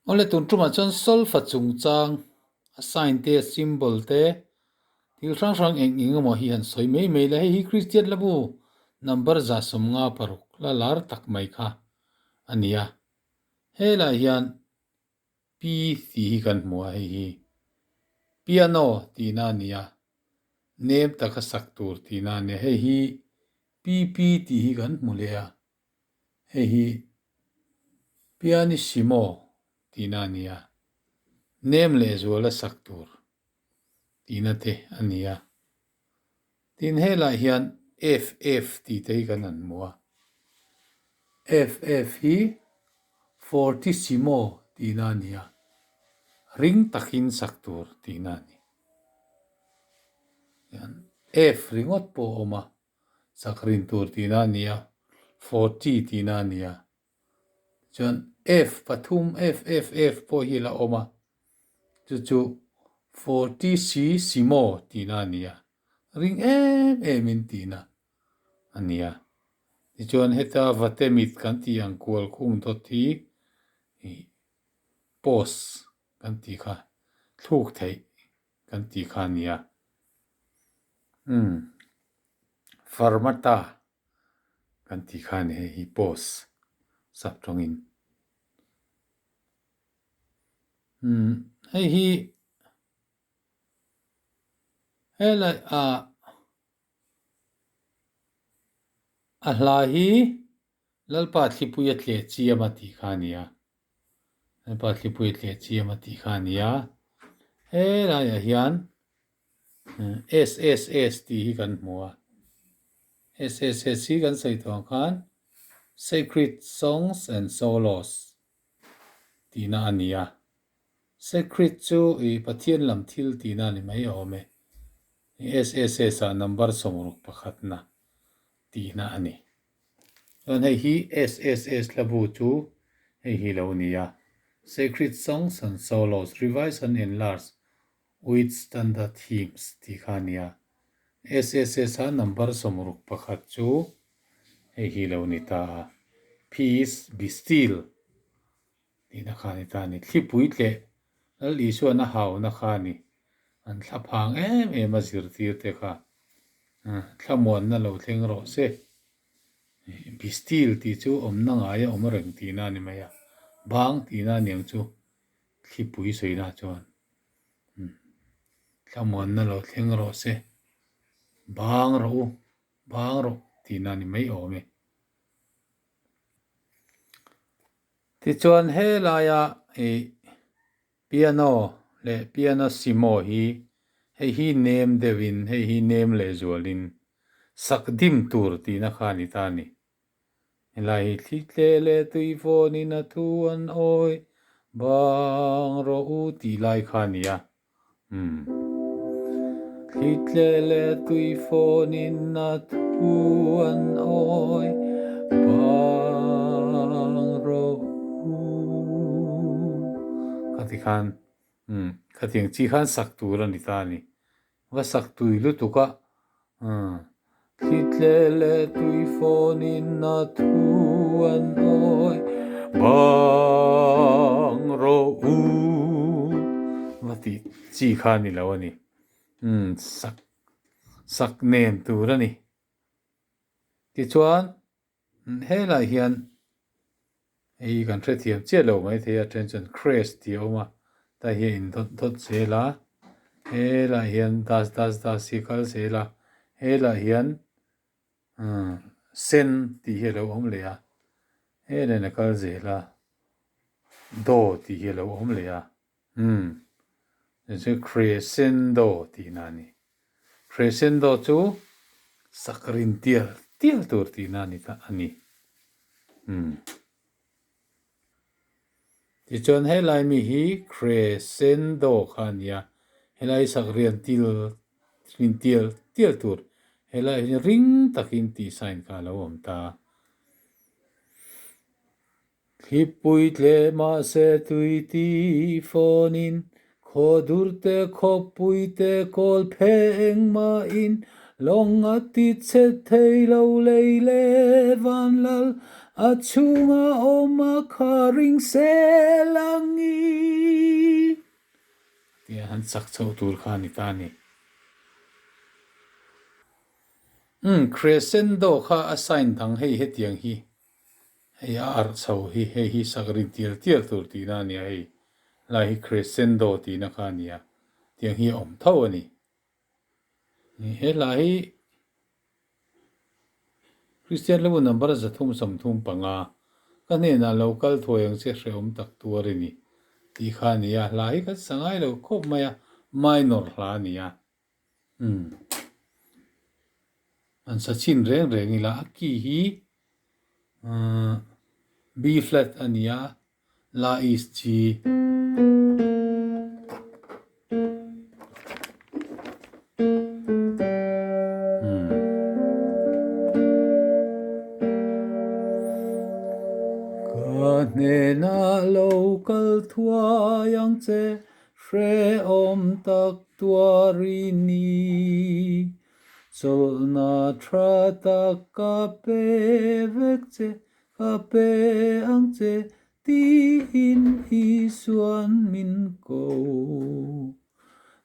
Awle tun tumah chuan solfa chungchang a sign te a symbol te thil hrang hrang eng eng emaw hi han sawi mai mai la hei hi Kristian labu number 156 la lar tak mai kha a ni a helaiah hian P tih hi kan hmu a hei hi piano tihna a ni a nem taka sak tur tihna a ni a hei hi PP tih hi kan hmu leh a hei hi pianissimo tihna a ni a nem lehzuala sak tur tihna te a ni a tin helaiah hian FF tih te hi kan han hmu a FF hi fortissimo tihna a ni a ring takin sak tur tihna a ni F ringawt pawh a awm a. Sak rin tur tihna a ni a, forty tihna a ni a. Chuan F pathum F F F pawh hi la awm a, chu chu forty si simo tihna a ni a, ring em em in tihna a ni a. Tichuan heta vatemit kan tih ang kual khung dawt hi ih post kan tih kha thluk theih kan tih kha a ni a. Umm Farmata kan tih kha a ni hei hi post sap tawngin. Umm hei hi helai ah a hla hi Lalpa thlipui a tleh chiam a tih kha a ni a. Lalpa thlipui a tleh chiam a tih kha a ni a. Helaiah hian SSS tih hi kan hmu a. SSS hi kan sawi tawh ang khan Sacred Songs and Solos tihna a ni a. Sacred chu ih Pathian lam thil tihna a ni mai awm e. SSS ah number 61na tihna a ni. Chuan hei hi SSS hlabu chu hei hi lo ni a, Sacred Songs and Solos, Revised and Enlarged with Standard Hymns tih kha a ni a. SSS a number 61 chu hei hi lo ni ta a, Peace be still tihna kha a ni ta a ni. Thlipui tleh Lal Isuan a hauna kha a ni. An thla phang em em a zirtir te kha thlamuanna lo thleng rawh se. Be still tih chu awmna ngaia awm reng tihna a ni mai a, bang tihna a niang chu thlipui sawina chuan thlamuanna lo thleng rawh se. Bang rawh u, bang rawh tihna a ni mai awm e. Tichuan helaia ih piano leh pianissimo hi hei hi nem deuhin hei hi nem lehzualin sak dim tur tihna kha a ni ta a ni. Helai hi thli tle leh tui fawnin a thu an awi bang rawh u tih lai kha a ni a. Umm. Thli tle leh tui fawnin a thu an awi bang rawh u. Khati khan, umm, khatiang chi khan sak tur a ni ta a ni. Va sak tui lutuk a, umm. Thli tle leh tui fawnin a thu an awi bang rawh u va tih chi kha a ni lo a ni. Umm sak sak nen tur a ni. Tichuan helaiah hian hei kan hrethiam chiah lo maithei a then chuan crash tih a awm a tah hian in dawt dawt zel a helaiah hian das das das hi kal zel a helaiah hian umm sen tih hi a lo awm leh a helaiin a kal zel a do tih hi a lo awm leh a umm chu chu crescendo tihna a ni crescendo chu sakrin tial tial tur tihna a ni ta a ni umm tichuan helai mi hi crescendo kha a ni a helai sakrian til rin tial tial tur helai hi ring takin tih sign kha a lo awm ta. Thlipui tle mahse tui ti fawnin khaw dur te khawpui te kawl phe engmahin lawng a ti chhe thei lo lei le van lal A chhunga awm a kha ring sel angin. Tia han chak chhoh tur kha a ni ta a ni. Umm, crescendo kha a sign dang hei hetiang hi, hei a arh chho hi, hei hi sak rin tial tial tur tihna a nia hei, lai hi crescendo tihna kha a nia, tiang hi a awm tho a ni. He hla hi Kristian Hlebu number 335 ka hnenah lo kal thuai ang che hrehawm tak tuar i ni tih kha a ni a, hla hi kan sa ngai lo khawp mai a, minor hla a ni a. Umm. An sa chhin reng reng ila a key hi B flat a ni a, La is G. Ka hnenah lo kal thuai ang che Hrehawm tak tuar i ni. Chawlhna tha tak ka pe vek che, ka pe ang che tiin Isuan min ko.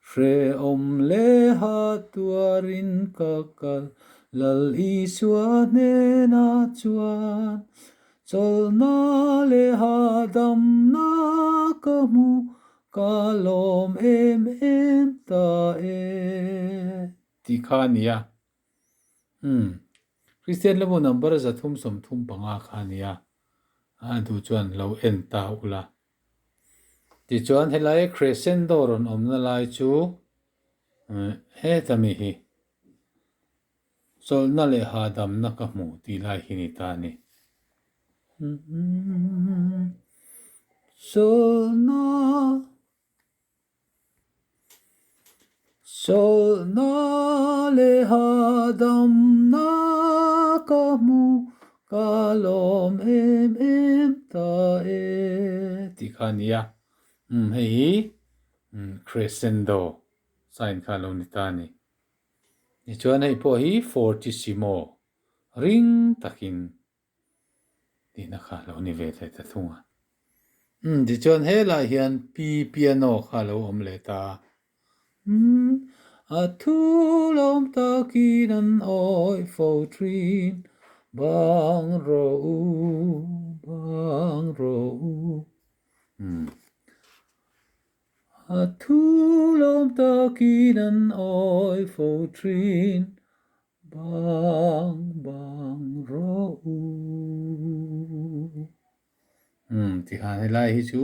Hrehawm leha tuarin ka kal Lal Isua hnenah chuan. Chawlhna leh hahdamna ka hmu, ka lawm em em ta e. Tih kha a ni a. Umm. Kristian Hlabu number 335 kha a ni a. A duh chuan lo en ta ula. Tichuan helai crescendo rawn awmna lai chu heta mi hi. Chawlhna leh hahdamna ka hmu tih lai hi ni ta a ni. Chawlhna Chawlhna leh hahdamna ka hmu ka lawm em em ta e tih kha a ni a. Hei hi crescendo sign kha a lo ni ta a ni. Tichuan hei pawh hi fortissimo ring takin tihna kha lo ni ve thei ta thung a. Umm tichuan helaiah hian P piano kha a lo awm leh ta a. Umm a thu lawm takin an awih fo thin bang rawh u bang rawh u. Umm. A thu lawm takin an awi fo thin, bang bang rawh u. Umm tikhan helai hi chu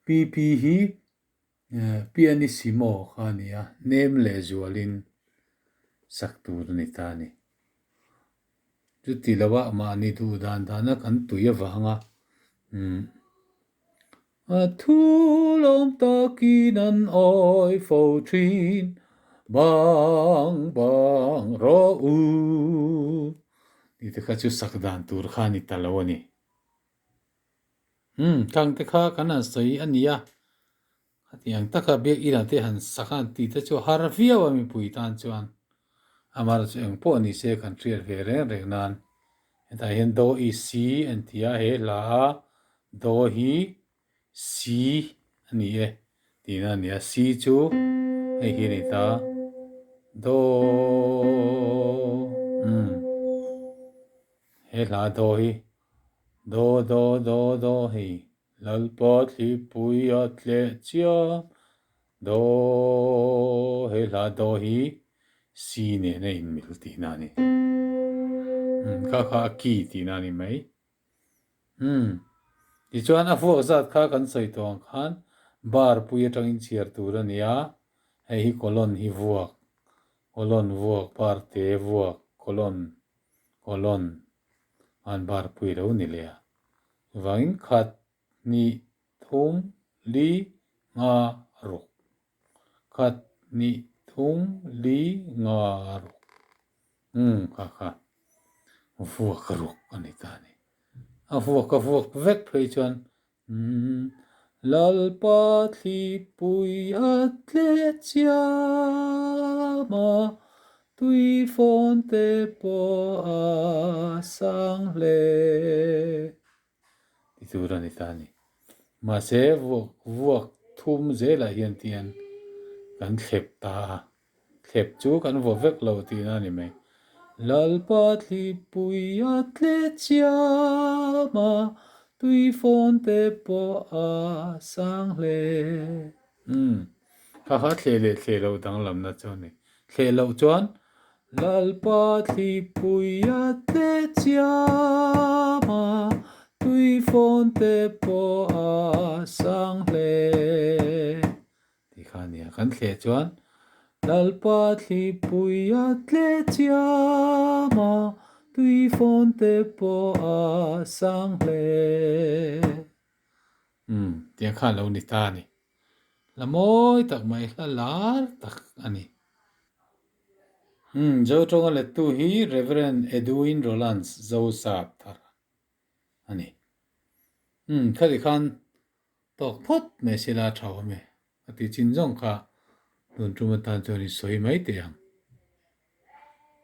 PP hi pianissimo kha a ni a, nem leh zualin sak tur a ni ta a ni. Chuti loah mahni duh dan dana kan tui avanga umm A thu lawm takin an awi fo thin, bang bang rawh u tih te kha chu sak dan tur kha a ni ta lo a ni. Umm khang te kha kan han sawi a ni a, khatiang taka biakina te han sak a han tih te chu har viau a mipui tan chuan amaherawhchu eng pawh ni se kan hriat ve reng reng nan hetah hian do i si an ti a he hla a do hi si a ni e tihna a ni a si chu hei hi a ni ta do umm he hla do hi do do do do hei Lalpa thlipui a tleh chiam Do he hla do hi C nen a inmil tihna a ni. Umm kha kha a key tihna a ni mai. Umm tichuan a vuak zat kha kan sawi tawh ang khan bar pui atangin chhiar tur a ni a, hei hi colon hi vuak, colon vuak, bar te vuak, colon, colon an bar pui lo ni leh a. Chuvangin khat, hnih, thum, li, nga, ruk. Khat, hnih, thum, li, nga, ruk. Umm kha kha vuak ruk a ni ta a ni. A vuak a vuak vek phei chuan umm Lalpa thlipui a tle chiam a. Tui fawn te pawh a sang hle ti tur a ni ta a ni. Mahse vuak vuak thum zelah hian tian kan thlep ta a, thlep chu kan vaw vek lo tihna a ni mai. Lalpa thlipui a tle chiam a, tui fawn te pawh a sang hle. Umm, kha kha thleh leh thleh loh danglamna chu a ni. Thleh loh chuan Lalpa thlipui a tle chiam a, tui fawn te pawh a sang hle tih kha a ni a. Kan thleh chuan Lalpa thlipui a tle chiam a, tui fawn te pawh a sang hle. Umm, tiang khan lo ni ta a ni. Hla mawi tak mai, hla lar tak a ni. Umm, Zo tawnga lettu hi Reverend Edwin Rolands Zosap thar a ni. Umm, khati khan tawk phawt mai sila a tha awm e, a ti chin zawng kha tun tum atan chuan i sawi mai teh ang.